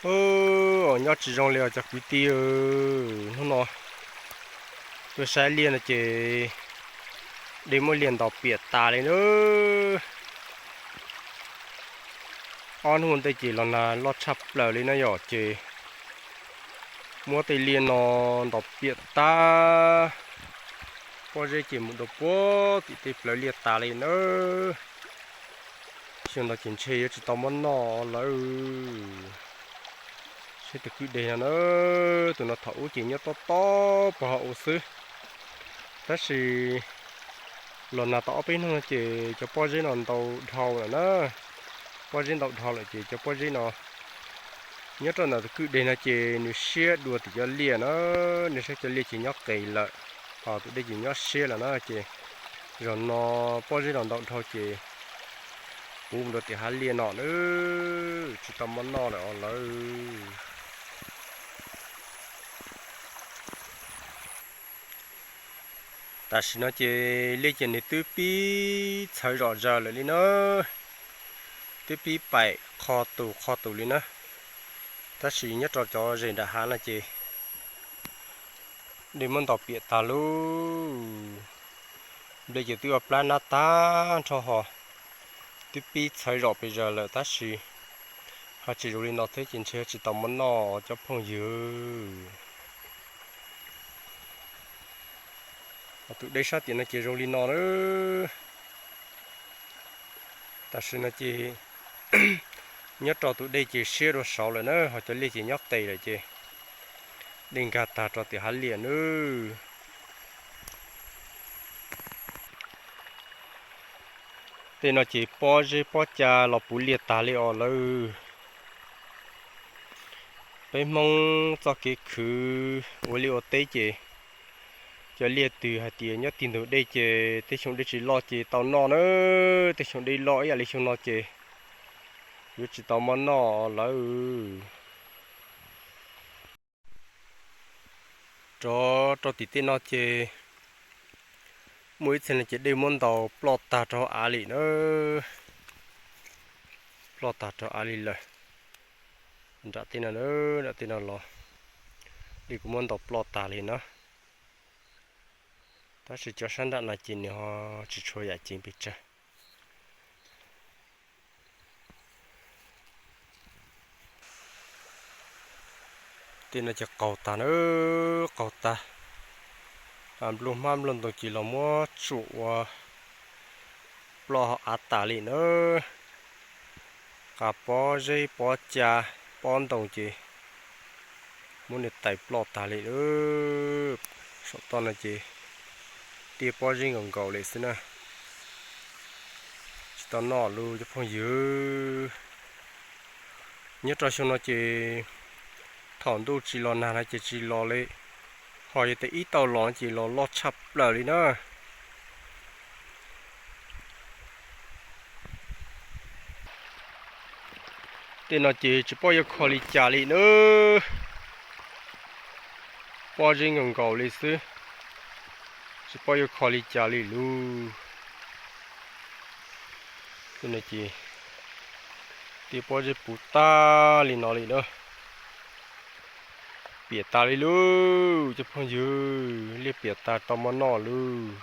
Os, nyob tsis zoo li os cov kwv tij. Hnub no tuaj saib liaj no ces dej muab liaj ntaus piam tas li na. Ob hnub ntej ces los nag loj tshaj plaws li na yom, ces muab tej liaj no ntaus piam tag, pob zeb ces mus dua puag tim tej plawv liaj tas li na. Xyoo no ces ntshe yuav tsis tau muab noj lawm. Saib tus kwj deg no na, tus no thaum ub ces nyob tob tob pog hauv ua xwb, tab sis los nag tau ob peb hnub no ces cov pob zeb no ntau dhau lawm na. Pob zeb ntau dhau lawm ces cov pob zeb no nyob rau ntawm tus kwj deg no ces nws siab dua tim cov liaj na. Nws saib cov liaj ces nyob qis lawm, ho tus dej ces nyob siab lawm na ces zaum no pob zeb los ntau dhau ces puv mus rau tim hav liaj no na, tsis tau muab noj lawm os lawv. Tam sim no ces liaj ces nws twb pib txhawv zom zaws lawm li na, twb pib paim qho tus qho tus li na. Tab sis nyob rau cov zes nram hav no ces dej muab ntaus piam tag lub, nplej ces twb ua plab nab tag nrho ho twb pib txhawv zom pes zaws lawm tab sis ho tsis zoo li no thiab ces ntshe tsis tau muab noj cov phooj ywg. Tus dej sab tim no ces zoo li no na. Tam sim no ces nyob rau tus dej ces siab dua saud lawm na, ho cov liaj ces nyob qis lawm ces dej nkag tag rau tim hav liaj na. Tej no ces pob zeb pob ca los puv liaj tag li os lawv. Peb Hmoob txoj kev khwv ua liaj ua teb ces cov liaj twg hais tias nyob tig ntug dej ces tej xyoo dej tsis loj ces tau noj na, tej xyoo dej loj ib yam li xyoo no ces yuav tsis tau muab noj lawv. Rov rau tim tej no ces muaj ib txhia no ces dej muab ntaus ploj tag rau av li na, ploj tag rau av li lawm. Nram tej no, nram tej no los dej kuj muab ntaus ploj tag li na. Tab sis cov sab nram no ces nws ho tsis tshua yam ceev pes tsawg. Tej no ces qaug tag na, qaug tag. Nplooj hmab nplooj ntoo ces los muab tsuam ua ploj hauv av tas li na. Qas pob zeb pob ca pob ntoo ces muab nws tais ploj tag li lawm. Saum toj no ces tiaj pob zeb nkaus nkaus li xwb na, tsis tau noj lawm cov phooj ywg. Nyob rau xyoo no ces thaum ntuj tsis los nag no ces tsis los li, ho yog tias ib tau los no ces los loj tshaj plaws li na. Tej no ces tsis paub yuav kho li cas li na, pob zeb nkaus nkaus li xwb, tsis paub yuav kho li cas li lawm. Tej no ces tiaj pob zeb puv tag li no li na, piam tas li lawm cov phooj ywg, liaj piam tas tau muab noj lawm.